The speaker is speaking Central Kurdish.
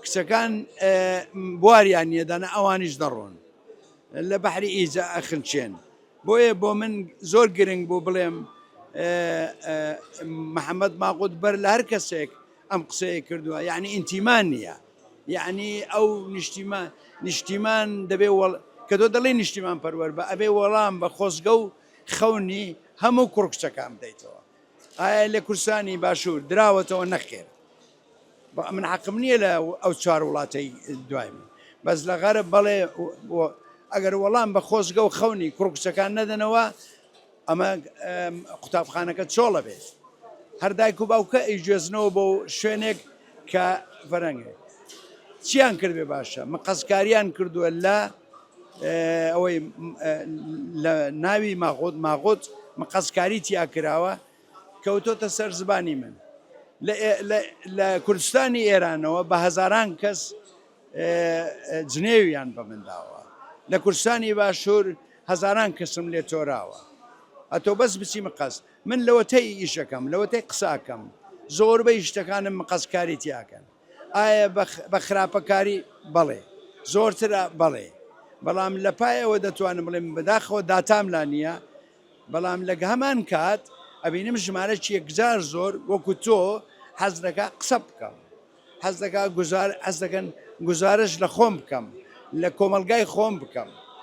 کچەکان بواریان نییە دەنا ئەوانیش دەڕۆن لە بەحری ئیجە ئەخنچێن. بۆیە بۆ من زۆر گرنگ بوو بڵێم محەممەد ماغوت بەر لە هەر کەسێک ئەم قسەیە کردووە یعنی ئینتیمان نییە یعنی ئەو نیشتیمان نیشتیمان دەبێ وەڵ کە تۆ دەڵێ نیشتیمان پەروەر بە ئەبێ وەڵام بە خۆزگە و خەونی هەموو کوڕ کچەکان بدەیتەوە ئایا لە کوردستانی باشوور دراوەتەوە نەخێر من حەقم نییە لە ئەو چوار وڵاتەی دوای من بەس لە غەرب بەڵێ ئەگەر وەڵام بە خۆزگە و خەونی کوڕ کچەکان نەدەنەوە ئەمە قوتابخانەکە چۆڵە بێت هەر دایک و باوکە ئەیگوێزنەوە بۆ شوێنێک کە فەرەنگێ چیان کردبێ باشە مقەسکاریان کردووە لە ئەوەی لە ناوی ماغۆت ماغۆت مقەسکاری تیا کراوە کەوتۆتە سەر زبانی من لە کوردستانی ئێرانەوە بە هەزاران کەس جنێویان بە من داوە لە کوردستانی باشوور هەزاران کەسم لێ تۆراوە ئەتۆ بەس بچی مقەس من لەوەتەی ئیشەکەم لەوەتەی قساکەم زۆربەی شتەکانم مقەسکاری تیاکەن ئایا بە خراپەکاری بەڵێ زۆرترە بەڵێ بەڵام لە پایەوە دەتوانم بڵێم بەداخەوە داتام لا نییە بەڵام لە هەمان کات ئەبینم ژمارەکی یەکجار زۆر وەکو تۆ حەز دەکا قسە بکەم حەز دەکا گوزار حەز دەکەن گوزارش لە خۆم بکەم لە کۆمەڵگای خۆم بکەم.